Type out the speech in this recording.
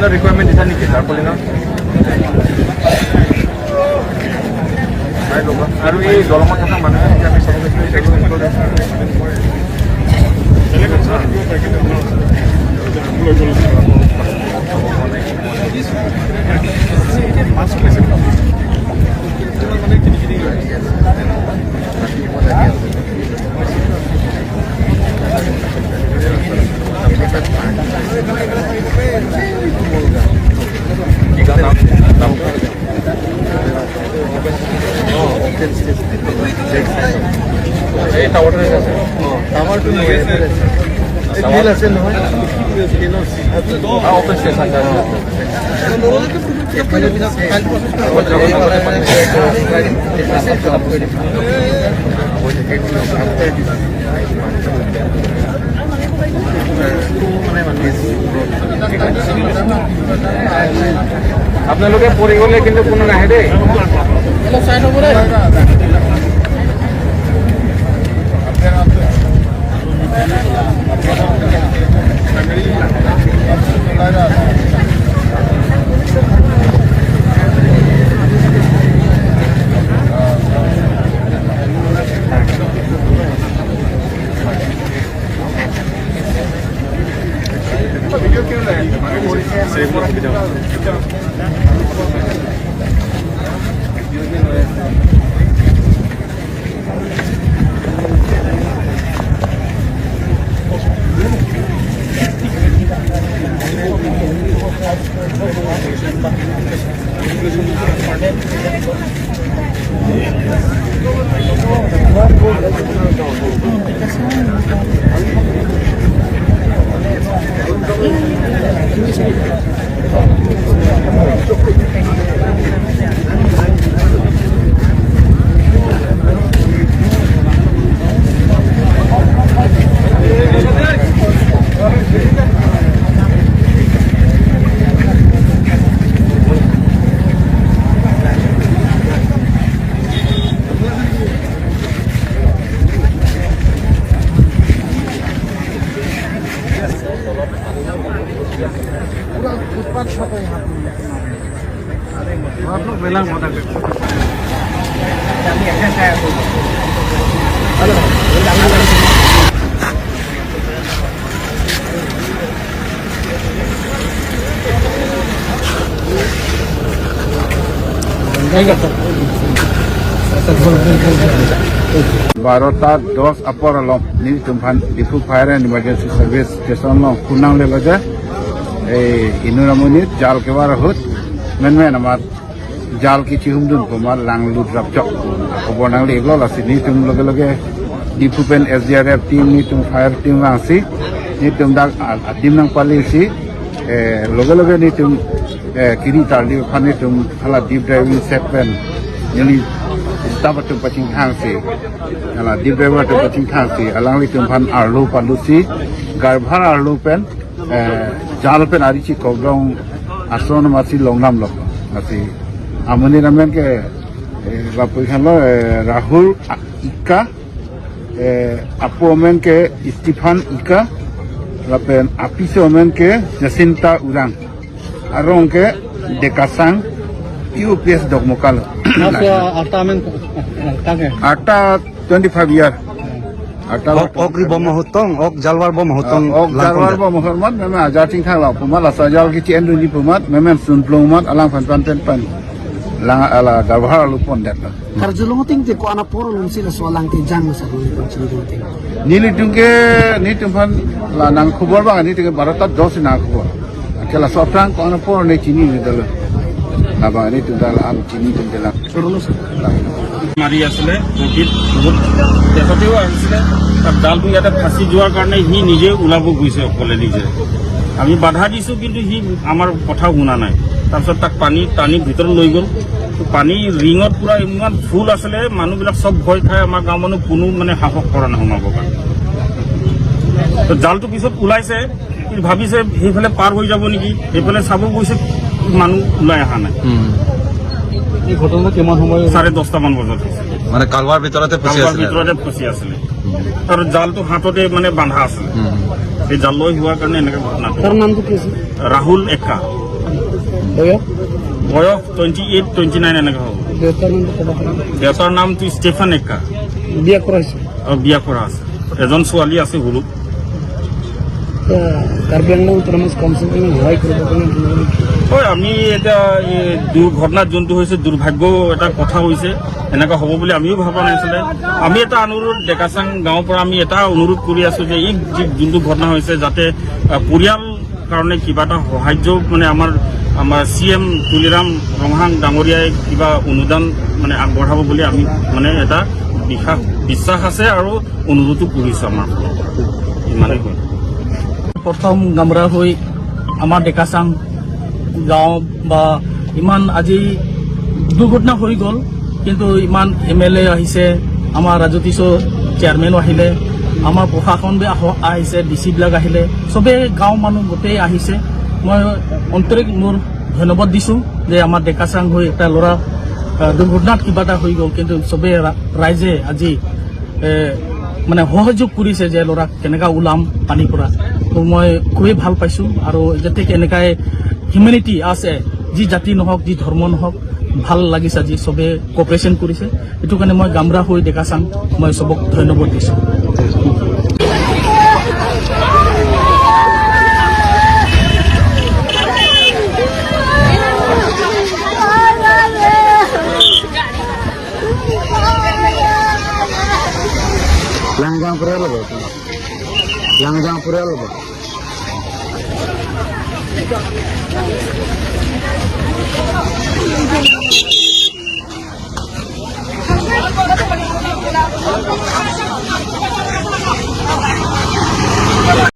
টাৰ্পলিনৰ requirement দিছা নেকি? টাৰ্পলিনৰ চাই ল'বা। আৰু এই দলঙত থকা মানুহে এতিয়া আমি চাব গৈছিলোঁ। কি গাঁও নাম নাম? এই টাৱাৰটো আছে। টাৱাৰটো ফিল্ড আছে নহয়, ফিল্ডৰ অপেন স্পেচ আছে। এইফালে আপোনালোকে পৰি গ'লে কিন্তু কোনো নাহে দেই। 12টা 10 apor alom ni tumpan Diphu Fire and Emergency Service Station lo kunang le baja এই inuramuni jal kebar hut men men amar jal ki chihum dun kumar lang lut rap chok খবর নাংলে এগুলো আছে নি তুম লগে লগে ডিফু পেন এসডিআরএফ টিম নি তুম ফায়ার টিম আছে নি তুম দাগ টিম নাং পালি সি লগে লগে নি তুম কিনি তারলি ওখানে তুম খালা ডিপ ড্রাইভিং সেট পেন নি staff tu paching thang si ala deep driver tu paching thang si alang li tum phan arlu palu si garbhar arlu pen jal pen ari chi kobrong ason masi longnam lok asi amuni ramen ke bapu khan lo Rahul Ika apu omen ke Stephen Ika lapen apise omen ke Jacinta Urang arong ke Dekasang UPS Dokmokal. আটা 25 year. আটা ok ri bom hutong ok jalwar bom hutong. Ok jalwar bom hormat meme ajar ting thang law pumat asa jal ki chen ni pumat meme sun plong mat alang phan pan pen pan lang ala garbhar alu pon det. Karjulong ting te ko ana poro lum sila so lang te jang sa ko ting. Nili tungke ni tumpan la nang khobor ba ni tungke 12টা 10 না খবর কেলা সফরাং ko ana poro ne chini ni dal la ba ni tum dal am chini tum dal. মাৰি আছিলে নদীত, বহুত তেখেতেও আহিছিলে। তাত জালটো ইয়াতে ফাঁচি যোৱাৰ কাৰণে সি নিজে ওলাব গৈছে অকলে নিজে। আমি বাধা দিছোঁ, কিন্তু সি আমাৰ কথা শুনা নাই। তাৰপিছত তাক পানী টানি ভিতৰত লৈ গ'ল। পানী ৰিঙত পুৰা ইমান ফুল আছিলে, মানুহবিলাক চব ভয় খাই আমাৰ গাঁৱৰ মানুহ কোনো মানে সাহস কৰা নাই সোমাবৰ কাৰণে। তো জালটো পিছত ওলাইছে, কিন্তু ভাবিছে সেইফালে পাৰ হৈ যাব নেকি, সেইফালে চাব গৈছে, মানুহ ওলাই অহা নাই। এই ঘটনাটো কিমান সময়? 10:30মান বজাত হৈছে। মানে কালৱাৰ ভিতৰতে ফচি কালভাৰ আছিলে? ভিতৰতে ফচি আছিলে আৰু জালটো হাততে মানে বান্ধা আছিলে। সেই জাল লৈ হোৱাৰ কাৰণে এনেকে ঘটনাটো। তাৰ নামটো কি আছিল? ৰাহুল একা। বয়স? বয়স 28, 29 এনেকুৱা হ'ব। দেউতাৰ নামটো ক'ব পাৰিব? দেউতাৰ নামটো ষ্টেফান এক্কা। বিয়া কৰাইছে? আৰু বিয়া কৰা আছে, এজন ছোৱালী আছে সৰু। কাৰ্বি আংলং অট'নমাছ কাউন্সিল সহায় কৰিব কাৰণে আপোনালোকে? হয়, আমি এতিয়া এই দুৰ্ঘটনাত যোনটো হৈছে, দুৰ্ভাগ্য এটা কথা হৈছে। এনেকুৱা হ'ব বুলি আমিও ভবা নাছিলে। আমি এটা অনুৰোধ, ডেকাচাং গাঁৱৰ পৰা আমি এটা অনুৰোধ কৰি আছো যে এই যি যোনটো ঘটনা হৈছে, যাতে পৰিয়াল কাৰণে কিবা এটা সাহায্য, মানে আমাৰ আমাৰ চি এম তুলিৰাম ৰংহাং ডাঙৰীয়াই কিবা অনুদান মানে আগবঢ়াব বুলি আমি মানে এটা বিশ্বাস বিশ্বাস আছে আৰু অনুৰোধো কৰিছোঁ আমাৰ ফালৰ পৰা। ইমানেই হয়। প্ৰথম গামৰা হৈ আমাৰ ডেকাচাং গাঁও বা ইমান আজি দুৰ্ঘটনা হৈ গ'ল, কিন্তু ইমান এম এল এ আহিছে, আমাৰ ৰাজতীশ চেয়াৰমেনো আহিলে, আমাৰ প্ৰশাসন বি আহিছে, ডি চিবিলাক আহিলে, চবেই গাঁও মানুহ গোটেই আহিছে। মই আন্তৰিক মোৰ ধন্যবাদ দিছোঁ যে আমাৰ ডেকাচাং হৈ এটা ল'ৰা দুৰ্ঘটনাত কিবা এটা হৈ গ'ল, কিন্তু চবেই ৰাইজে আজি মানে সহযোগ কৰিছে যে ল'ৰাক কেনেকা ওলাম পানীৰ পৰা। তো মই খুবেই ভাল পাইছোঁ আৰু যাতে এনেকাই হিউমেনিটি আছে, যি জাতি নহওক, যি ধৰ্ম নহওক, ভাল লাগিছে আজি চবে কপাৰেশ্যন কৰিছে। সেইটো কাৰণে মই গামৰা হৈ ডেকাচাং মই চবক ধন্যবাদ দিছোঁ। Langgang পৰিয়াল হ'ব, লাংজাং পৰিয়াল হ'ব।